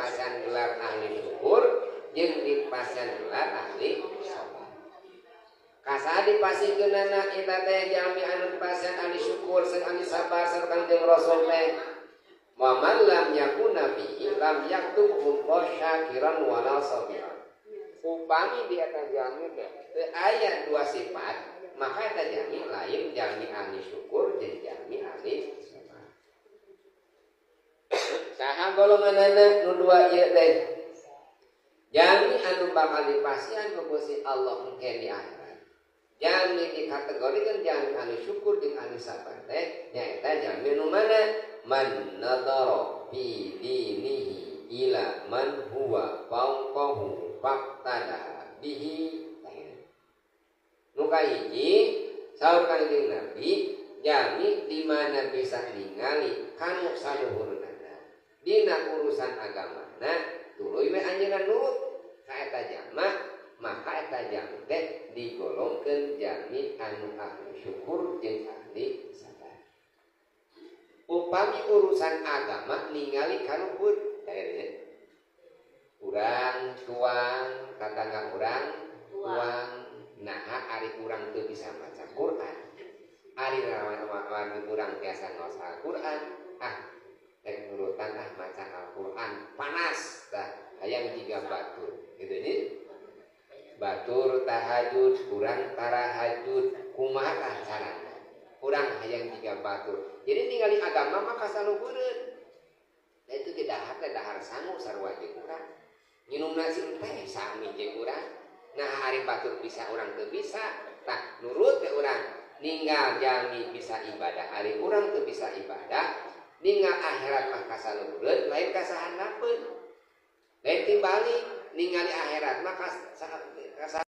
dipasihan gelar ahli syukur jeung dipasihan gelar ahli sabar. Kasaha dipasihkeunana eta teh jalmi anu dipasihan ahli syukur sareng ahli sabar sareng Kangjeng Rasul teh? Wa man lam yakuna fihi lam yaktubhu syakiran wala sabiran. Upami di eta jalmi teh teu aya dua sifat, maka eta jalmi lain jalmi ahli syukur jeung jalmi ahli sabar. Saha golonganana nu dua ieu teh? Jalmi anu bakal dipasihan ku Gusti Allah engke di akhirat. Jalmi dikategorikan jalmi ahli syukur jeung ahli sabar teh nyaeta jalmi nu mana? Man nadhara fi dinihi ila man huwa fawqahu faqtada bihi. Nu kahiji saur Kangjeng Nabi, jalmi di mana bisa ningali kanu saluhurna dina urusan agamana tuluy we anjeunna nurut ka eta jalma, maka eta jalmi teh digolongkeun jalmi anu ahli syukur jeung ahli sabar. Upami urusan agama ningali kaluhur, akhirnya urang tuang tatangga urang tuang, naha ari urang teu bisa maca Quran, ari wargi urang biasa ngaos Al-Quran, ah rek nurutan ah maca Al-Quran panas tah hayang jiga batur gitu nya, batur tahajud urang tarahajud, kumaha tah carana urang hayang jiga batur? Jadi ningali agama mah kasaluhureun. Nah, itu ge dahar teh dahar sangu sarua jeung urang, nginum nasi teh sami jeung urang. Nah, ari batur bisa urang teu bisa. Tah nurut teh urang ninggal jalmi bisa ibadah, ari urang teu bisa ibadah. Ninggal akhirat mah kasaluhureun lain kasahandapeun, lain tibalik ningali akhirat mah kasa